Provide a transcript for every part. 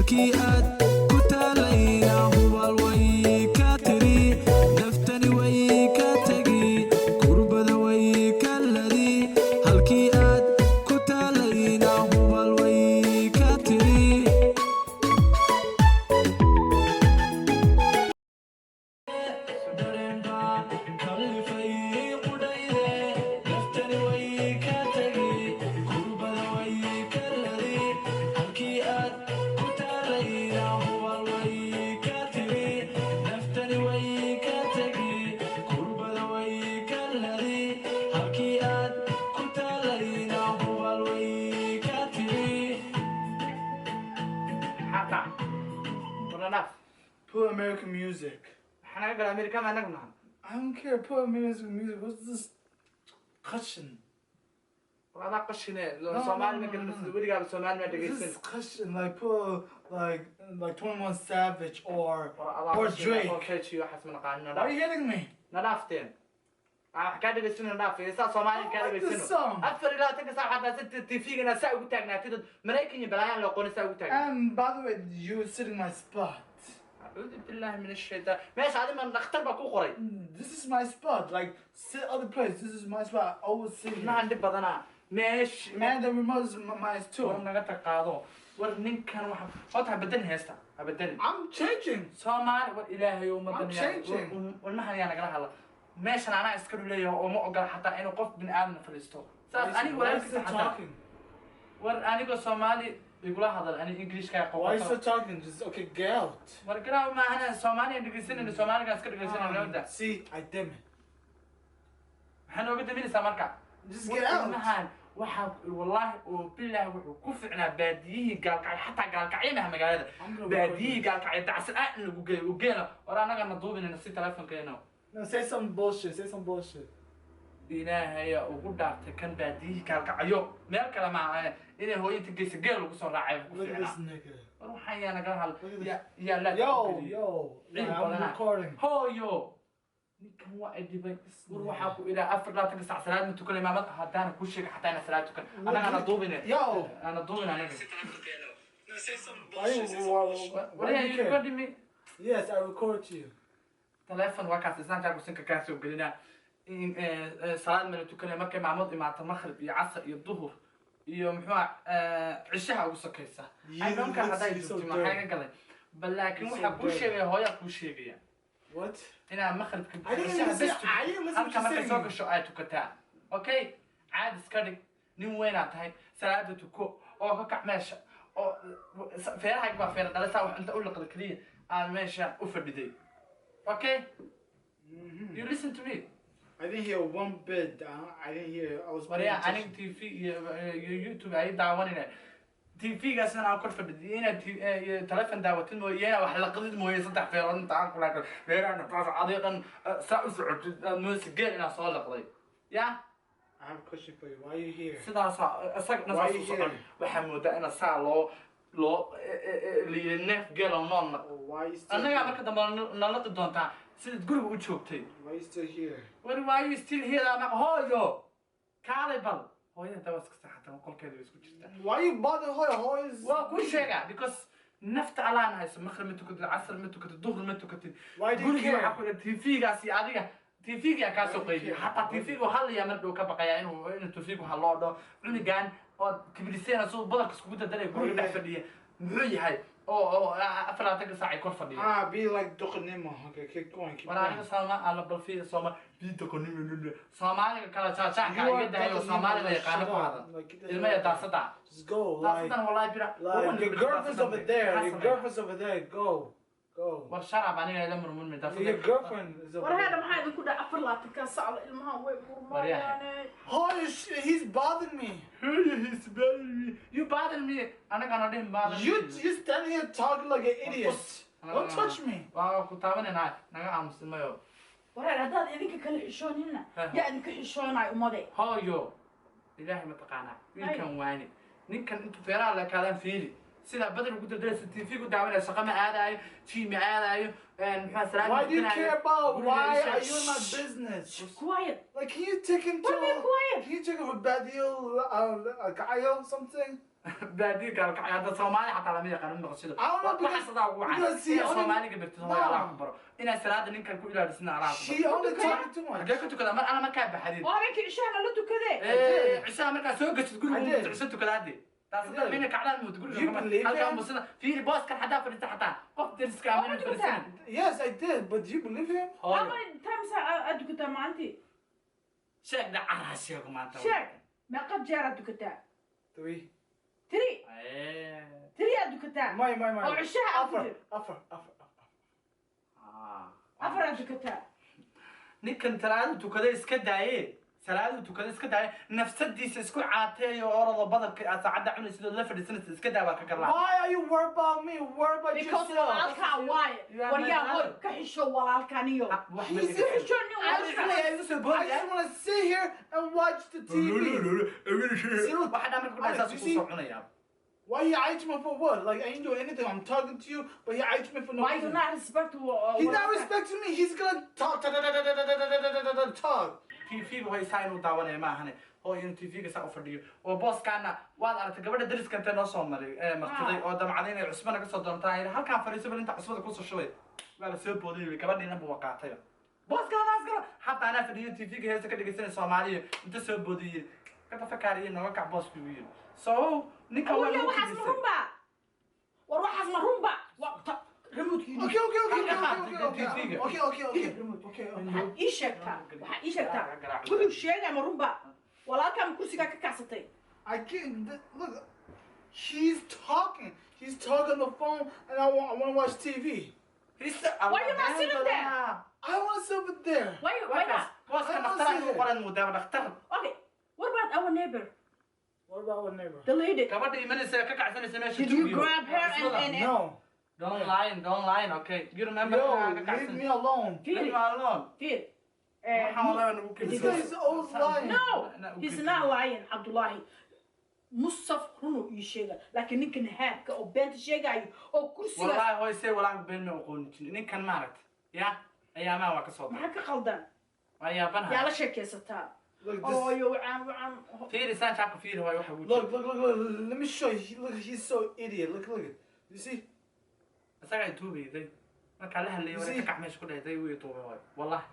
Halkii aad ku taalayna hubal way ka tiri. Naftani way ka tegi, kurbada way ka ladi. Halkii aad ku taalayna hubal way ka tiri. Dareenbaa kallifay qudhayde, naftani way ka tegi, kurbada way ka ladi. Halkii aad ku taalayna hubal way ka tiri. Naftani way ka tegi, kurbada way ka ladi. Halkii aad ku taalayna hubal way ka tiri. Xataa warna dhaaf. Put American music. Maxaa naga gala Amerika ma anagu nahan? I don't care. Put American music. What's this? Qashin. War adaa qashine. No, Soomaali no, ma no, garanaysid no. weligaaba Soomaali ma This dhegaysan. is qashin. Like put like 21 Savage or War adaa or qashine Drake. oo keji waxaas ma naqaanin na Why are dhaaf. you hitting me? Na dhaafteen. Wax kaa dhegaysano na dhaaf saa Soomaali kaa I like this dhegaysano. song. 24-ka saac waxaad naasanta TV-ga inaad saa ugu taagnaatid ood Maraykan iyo balaayaan loo qooni saa ugu taagnaatid. And by the way, you sit in my spot. Acuudu billahi min ashaytaan, meesha adi ma dhakhtar baa ku qoray? This is my spot. Like sit other place. This is my spot. I always sit here. Maxaan dhib badanaa meesh. And the remote is mine too. War naga taqaado, war ninkan waxa horta ha bedelin, heesta ha bedelin. I'm changing. Soomaali war Ilaahay ummadan. I'm changing. Ilmahan yaa nagala hadla meeshan, anaa iska dhuleeyahay oo ma ogola xataa inuu qof bini aadam fadhiisto saas aniga Why is walaalkiisa still xataa. Talking? War anigoo Soomaali igula hadal, ani Englishka. Why are you still talking? Just okay, get out. War garaaw maahana, Soomaaliya dhegeysanayna, Soomaaligaan iska dhegeysanayna wada. See, I dim it. Maxaa nooga daminaysaa marka? Just get out. Ilmahan waxaa wallaahi oo bilaahi wuxuu ku ficnaa baadiyihii Gaalkacyo, xataa Gaalkacyo maha magaalada. I'm gonna record Baadiyihii you. Gaalkacyo dacsan ah in lagu geeyo u geena. War annaga na duubinayna si telefonkeena. No, say some bullshit. Say some bullshit. Ilaahaya ugu dhaartay kan baadiyihii Gaalkacyo meel kale maaha inay hooyinta geysa geel lagu soo raacay ku Look at this ficnaa. Nigga. War waxaan yaa nagala hadla. Look at this. Yaa yaa laa. Yo, yo. Ciid I'm badanaa. Recording. Hooyo, ninkan waa ay dhibay. War waxaa ku ilaa 24-ka sac salaad ma tukanay maamad haddaana kuu sheega xataa inaa salaad tukan annagaana duubine. Yo. Ana duubin anaga. Why you, why Waryaa, do you you care? Recording me? Yes, I record you. Telefon waa kaas islaamkaa kusinka kaa soo gelinaa in salaad mala tukanay markay maamad imaato makhrib iyo casar iyo duhur iyo muxuu ah cishaha ugu sokaysa. I don't care hadday joogto maxaa ka galay bal, laakiin waxaa kuu sheegaya hooyaa kuu sheegaya What? inaa makhribka I didn't cishaha listen- bes I didn't listen halka what you're markay soo saying. gasho ay tukataa. Okay, caadi iska dhig, nin weynaa tahay, salaada tuko oo ka kac meesha oo feerahayga baa feera dhalisaa wax inta u liqda keliya aan meesha u fadhiday. Okay, you listen to me. I didn't hear one bit. I didn't hear. I was paying Waryaa, attention. aniga TV iyo YouTube ay daawanina, TV-gaasna aan kor fadhiday inaad iyo telefon daawatid mooye iyo inaad wax laqdid mooye, saddex feerood inta aan kula feeraha taas adiga dhan saa u socotid aad moodaysa geel inaad soo laqday ya. I have a question for you. Why are you here? Sidaasaa isagana Why saas you u socon here? Waxaa moodaa ina saa loo liyo neef geel oo nool Why are you still annagaa here? Marka dambe nalaqi doontaa sidaad guriga u joogtay. Why are you still here? War why you still here? Ama hooyo kaalay bal, hooyada dawa iska seexata, qolkeeda way isku jirtaa. Why you bother Hoy? Hoy is. Waa kuu sheegaa because nafta alaan hayso, maqrib ma tukatid, casr ma tukatid, duhr ma tukatid. Why do you Gurigii care? waxaa ku TV-gaas iyo adiga TV-ga kaa soo qaybiya, xataa TV-gu hadlaya mar dhow ka baqaya inuu TV-gu haloo dho cunugan ood kibriseena siduu badarka iskugu dadalaya guriga dhex fadhiya muxuu yahay oo 24-ka saac ay kor fadhiya. Ah, be like doqonnimo. Okay, keep going, keep War aniga going. Sooma alla bal fiir Sooma bidoqonnimo Soomaaliga kala jaajaanka iga dahayo, Soomaalida yaqaano ku hadal ilmaya daasada. Just go. Like, daasadan wallahi bira. Like your girlfriend's over there. Your girlfriend's over there. Go. Go. War sharab aniga ila murmurmi daasada. Your girlfriend is over War heedha there. maxaa idinku dhaca 24-kan sacda ilmahan way murmayaane. Holy shit, he's bothering me. He's bothering me. You bother me. Anagana dhihin bother me. You stand here talking like an idiot. Don't touch me. Waa ku taabanayna, naga aamusin mayo. War heedha haddaad idinka kala xishoonina yaa idinka xishoonayo ummade? Hooyo, Ilaahay ma taqaanaa wiilkan waani ninkan intuu feeraha la kaadaan fiili sidaa badal ugu dardaraysa TV ku daawanaya, shaqa ma aadaayo, gym ma aadaayo, muxuu salaad. Why do you care about? Why are you in my business? Quiet. Like, can you take him to? What be quiet? Can you take him to Badio, Gaio, something? Baadiga Gaalkacyo hadda Soomaali xataa lama yaqaan maqashido. I don't know because- Waxaa sidaa ugu wacan. because she Inaad only- Soomaaliga bartid, hooyo, Allah ku baro. Inaad salaada ninkan ku ilaalisina, Allah ku She baro. only talking too much. Xagee ku tukadaa mar alla markaa baxdid? Oo habeenkii cishahana la tukadee. Ee, cishaha markaa soo gashid guriga, I did. uu cisho tukadaade. Taas I did. mina kacdaan moodo guriga. You believe Halkaa him? musina fiiri, booskan xataa fadhiista, xataa qof deriska Oo ama ma tukataa? fadhiisanin. Yes, I did, but do you believe him? How Hooyo, many times aad tukataa maalintii? Sheeg, dhacar ha sheego maanta. Sheeg, meeqa jeer aad tukataa? Three. Three. Ee. Three aad tukataa. My. Oo cishaha aad ku Afar, jir. afar, afar, afar. Ah. Afar aad tukataa. Ninkan salaadu tukada iska daaye, salaadu tukada iska daaye, nafsadiisa isku caateeyo, orado badalka aad saacadda cunaysid oo la fadhiisanaysid iska daa, waa ka garlaa. Why are you worried about me? Worry about Because yourself. walaalkaa waaye. You are my Waryaa, hoy, brother. ka xisho walaalkaniyo. Ah, wax ma He's iga Ka xisho nin walaalka. cunaya, igu soo I boodaya. just want to sit here and watch the TV. See, look, Waxa dhaa marka ku dhahay saas You kuu see? soo cunayaa. Why he eyed me for what? Like, I ain't doing anything. I'm talking to you, but he eyed me for no Why you reason. not respect He's not respecting me. He's gonna talk, talk, talk, talk, talk, talk, talk, talk, talk. TV-ga hoy saa inuu daawanaya ma ahane, oo inuu TV-ga saa u fadhiyo oo booskaana waad aragtay. Gabadha dariska intee noo soo maray ee martiday oo damcday inay cusbana kasoo doontaa, yidhi, halkaan fadhiiso bal inta cusbada kusoo shubay, waa la soo booday, yidhi, gabadhiina buu qaatay booskaana askala. Xataa anaa fadhiyo TV-ga heesa ka dhegeysanay Soomaaliya, inta soo booday yidhi, ka tafakaariyo nooga kac boosku, yidhi. So ninka waa Awaya, lagu waxaas ma kibisay. runba? War, waxaas ma runba? Waa remote-kii. Okay, TV. okay. Okay. Waxaad ii sheegtaa, waxaad ii sheegtaa wuxuu sheegaya ma runba? Walaalkaa ma kursigaa ka kacsatay? I can't look. He's talking. He's talking on the phone, and I want to watch TV. Why you not sitting there? I want to sit over there. Why not? Booska dhakhtar ku qoran mudaaba dhakhtar. Okay, what about our neighbor? What about our neighbor? The lady. Gabadha imanaysa ka kacsanaysa meesha. Did you grab her and No. Don't lie, don't lie, okay? You remember? Yo, leave me alone. Leave Fiiri. me alone. Fiiri. Waxaan walaa nagu This guy is always lying. No, he's not lying, Cabdullahi. Musaf runu ii sheega, laakiin ninkan haabka oo beenta sheegayo oo kursigaas. Wallahi hoy say walaa been ma aqoon jirin ninkan, maaragta ya ayaamaha waa ka soo baxay. Maxaa ka qaldan? Waa yaabanaha. Yaa la sheekaysataa? Look, this. Ooyo, wacaan wacaan. Fiiri saan jaabka, fiiri hooy waxa ugu Look, look, look, look. Let me show you. Look, he's so idiot. Look, look. You see? Isagaa ituubayday markaa la hadlayay. You Wala see? ka kac meesha ku dhahday, wuu ituubay hooy, wallahi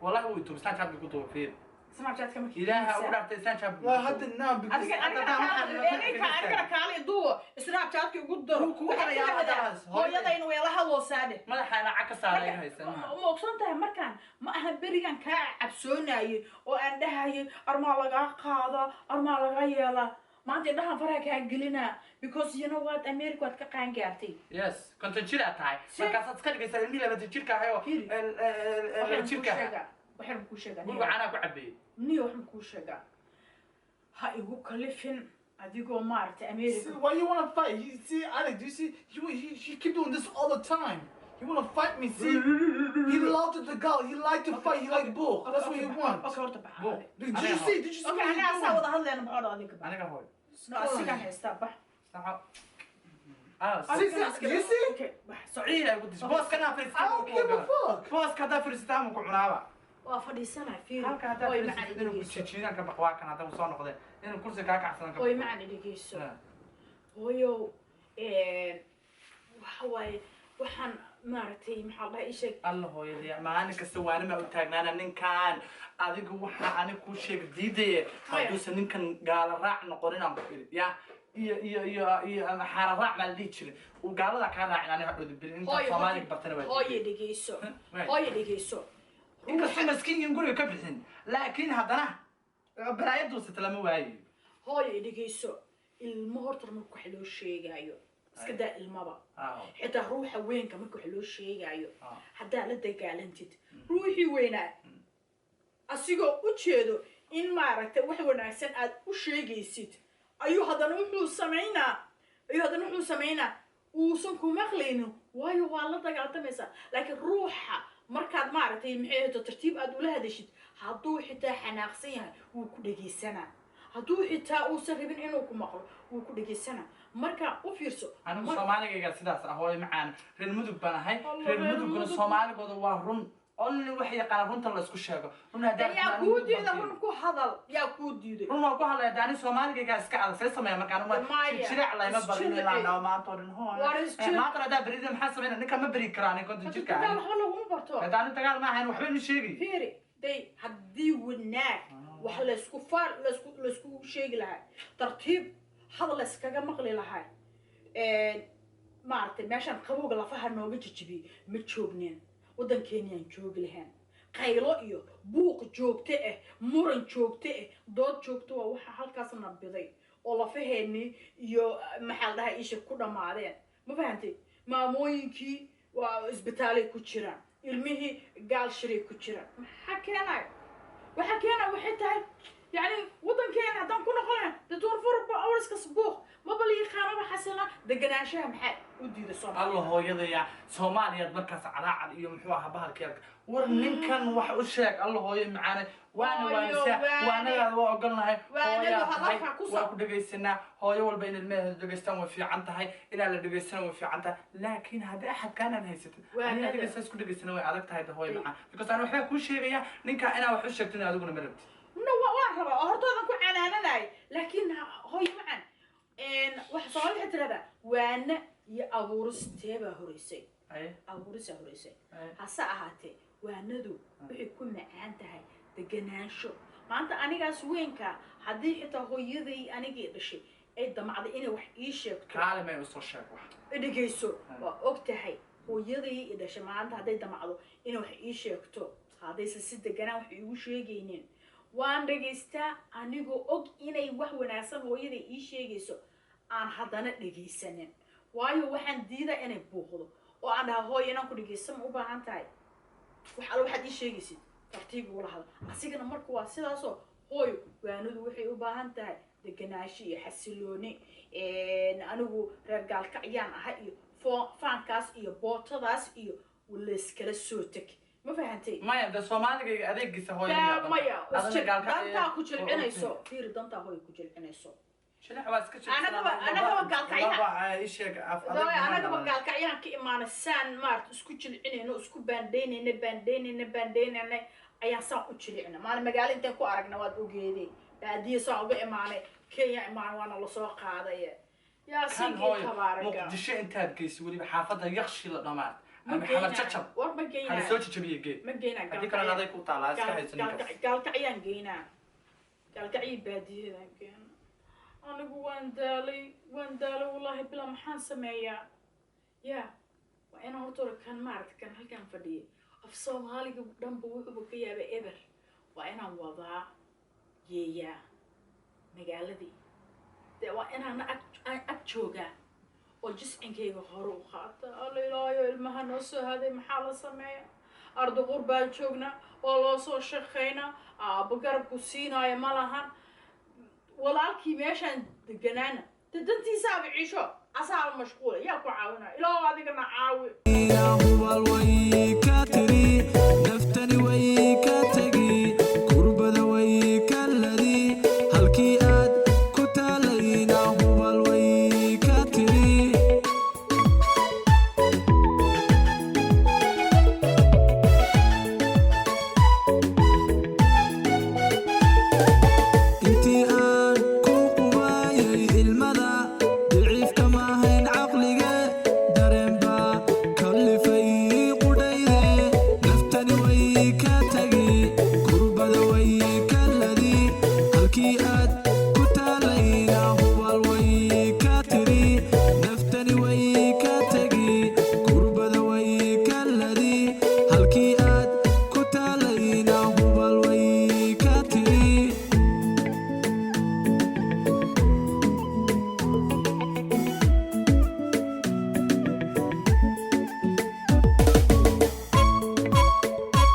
wallahi wuu ituubay, saan jaabka ku duubay, fiiri. Snapchatka markii Ilaaha ugu dhaartay, saan jaabka. Well, hadda now because adiga Hadda adiga waxaan anigana kaali duwo Snapchatka ugu daro. Wuu kugu Waxay darayaa tidhaahdaa, haddaas, hooyada. Hooyadayna way la hadloosaadhe. Madaxa lacag ka saaray haysan. Ma ogson tahay markaan ma aha berigan kaa cabsoonayay oo aan dhahayay armaa lagaa qaadaa, armaa lagaa yeelaa? Maanta indhahan faraha kaa gelinaa because you know what, America waad ka qaangaartay. Yes, 50 jir aad tahay. Markaasaad iska dhigaysaa ilmihii 20 jirka ahay oo Fiiri. Waxaan kuu jirka ahaa. sheegaa, waxaan kuu sheegaa, Guriga caanaa ku cabeeyey. Niyo, waxaan kuu sheegaa, ha igu kalifin adigoo maaragtay See, America. why you wanna fight? You see, Alex, do you see? He keep doing this all the time. He wanna fight me. See, he loved the girl. He liked to fight. He liked bull. That's what he wants. Okay, horta bax. Bull. Did you see? Did you see Okay, what aniga he's asaa doing? wada hadlayna, maxaa adiga bax. Aniga hooy. No, asigaan haystaa, bax. Saxo. Ah. See, see, you see? Okay, bax, soco. Ciid ay ku dishay booskana fariistaa. I don't give a fuck. Booska haddaa fariisataa ma ku cunaaba. Waa fadhiisanaa, fiiri. Halka haddaa Oy, macaan, fariisatid inuu ku dhegeyso. jijiidaan ka baq, waa kan hadda uu soo noqday inuu kursi kaa kacsadan ka Oy, baqo. macaan, dhegeyso. Ah. Hooyow, waxa waaye waxaan maaragtay, maxaa la dhahay, ii sheeg. Alla hooyadii, maalin kasta waanima u taagnaana ninkan. Adiga waxaa aniga kuu sheega diidaya, hadduusan ninkan gaala raac noqonin aan ku iri ya iyo ama xaara raac maa la dhihi jiray, uu gaalada kaa raacin, aniga hadhowda beri intaan Hooyo, Soomaaliga bartana waa hooyo, diiday. dhegeyso. Waay. Hooyo, dhegeyso. Inkastoo maskiin yihiin guriga ka bixin, laakiin haddana balaayo duusata lama waayo. Hooyo, dhegeyso. Ilmo horta marka wax loo sheegaayo, iska daa ilmaba, xitaa ruuxa weynka marka wax loo sheegaayo, haddaa la dagaalantid ruuxii weynaa asigoo u jeedo in maaragtay wax wanaagsan aad u sheegaysid, ayuu haddana wuxuu samaynaa, ayuu haddana wuxuu samaynaa uusan ku maqlaynin, waayo waa la dagaaltamaysaa. Laakiin ruuxa markaad maaragtay, maxay ahayto, tartiib aad ula hadashid, hadduu xitaa xanaaqsan yahay wuu ku dhegaysanaa. Hadduu xitaa uusan rabin inuu ku maqlo, wuu ku dhegaysanaa. Marka u fiirso. Anigu Soomaaligayga sidaas ah, hooyo macaan, reer Mudug baan ahay. Allah, reer reer Muduguna Mudug. Soomaaligooda waa run. Only waxay yaqaanaan runta la isku sheego. Run haddaan Yaa kuu diiday run ku hadal? Yaa kuu diiday? Run waan ku hadlaya. Daani Soomaaligaygaa iska adag, see sameeya markaan uma Maya, jirac layma barin isjilci. Ilaa dhaw maanta oo dhan hooyo. War isjilci. Maanta haddaa berida maxaa sameynaya? Ninka ma beri karaa, nin 50 jirka Dagaal ah. waxba laguma barto. Daani dagaal ma ahayn, waxba inu sheegi. Fiiri day, haddii wanaag wax laysku faal laysku sheegi lahaa, tartiib hadal layskaga maqli lahaa, maaragtay, meeshaan qabowga lafaha nooga jijibiyey ma joogneen, waddankeeniyaan joogi lahayn. Qaylo iyo buuq joogto ah, muran joogto ah, dood joogto waa waxa halkaas nabiday oo lafaheenii iyo maxaa la dhahaa isha ku dhammaadeen. Ma fahantay? Maamooyinkii waa isbitaalay ku jiraan, ilmihii gaal shiray ku jiraan. Maxaa keenayo? Waxaa keenaya waxay tahay, yani, waddankeena haddaan ku noqonaya de 24 hours kas buuq maba la yaqaanaba xasila deganaanshaha. Maxaa u diiday Soomaaliya? Alla hooyadaya, Soomaaliyaad markaas calaacal iyo muxuu ahaa bahalkii arka. War ninkan wax u sheeg. Alla hooyo macaane, waana Hooyo, waanisa. waane. Waanadaada waa ogolnahay. Waanadu Hooyaa tahay, hadalka ku waa ku dhegaysanaa. Hooyo walba in ilmaheeda dhegaystaan way fiican tahay, inaan la dhegaysana way fiican tahay, laakiin haddii axadkaanaan haysatid Waanada. aniga adiga saas ku dhegaysana way adag tahay. Hooyo macaan, because aan waxbaa kuu sheegaya, ninka inaa wax u sheegtin adiguna ma rabtid. No, waan rabaa oo hortoodan ku canaananaay, laakiin hooyo macan, waxa Soomaali waxay tirahdaa waana iyo abuuristee baa horeysay? Aye. Abuurisaa horeysay. Aye. Hase ahaatee, waanadu waxay ku macaan tahay deganaansho. Maanta anigaas weynka, haddii xitaa hooyaday anigii dhashay ay damacday inay wax ii sheegto, Kaali may usoo sheeg wax. Dhegeyso, waa og tahay hooyaday i dhashay maanta hadday damacdo inay wax ii sheegto, haddaysan si deganaan wax iigu sheegaynin, waan dhegaystaa. Anigoo og inay wax wanaagsan hooyaday ii sheegayso, aan haddana dhegaysanin, waayo waxaan diidaa inay buuqdo oo aan dhaha, "Hooyo, inaan ku dhegaysto ma u baahan tahay? Wax alla waxaad ii sheegaysid tartiib ugula hadal." Asigana marka waa sidaasoo, hooyo, waanadu waxay u baahan tahay deganaansho iyo xasilooni. Anigu reer Gaalkacyaan aha iyo faankaas iyo bootadaas iyo layskala soo teg. Ma fahantay? Maya, de Soomaaliga adeegiisa hooyo. Daa maya, dantaa ku jilcinayso. Fiiri, dantaa hooyo ku jilcinayso. Shinac waa iska. Anagaba gaalkacyaha. Ii sheeg af. Daway, anagaba gaalkacyaan ka imaanay, saan maarata isku jilcinayno, isku baandhaynayna, baandhaynayna, baandhaynayna, ayaan saan u jilicna. Maalin magaalo intaan ku aragna waad ogeeday, baadiye saan uga imaanay, Kenya imaanay, waana lasoo qaaday. Yaa Kan sinkii hooyo tabaaraga. Muqdisho intaad geyso, weliba xaafadda Yakshi la dhamaad Ma ama Xamar geynaa. Jajab, War ma hala geynaa. soo jajabiye geed. Ma geynaa. Haddii kalena aday ku taalaa, iska hayso ninkaas. Gaalkacyaan geynaa, gaalkacyo baadiyadaan geynaa. Anigu waan daalay, waan daalay, wallaahi bilaa. Maxaan sameeyaa? Ya waa inaan horta hore kan maaragta kan halkan fadhiyay af Soomaaliga dhanba wuxuuba ka yaabay eber. Waa inaan wadaa geeyaa magaaladii, dee waa inaan aan ag joogaa oo jiscinkayga hore u qaata. Alla ilaayo, ilmaha noo soo haday, maxaa la sameeya? Ardo qurbaan joognaa, waa loo soo shaqaynaa, aabbo garabku siinaayo ma lahan. Walaalkii meeshaan deganaana de dantiisaaba ciisho, asaaba mashquula. Yaa ku caawinaya? Ilaahu adigana caawi. Hubalway.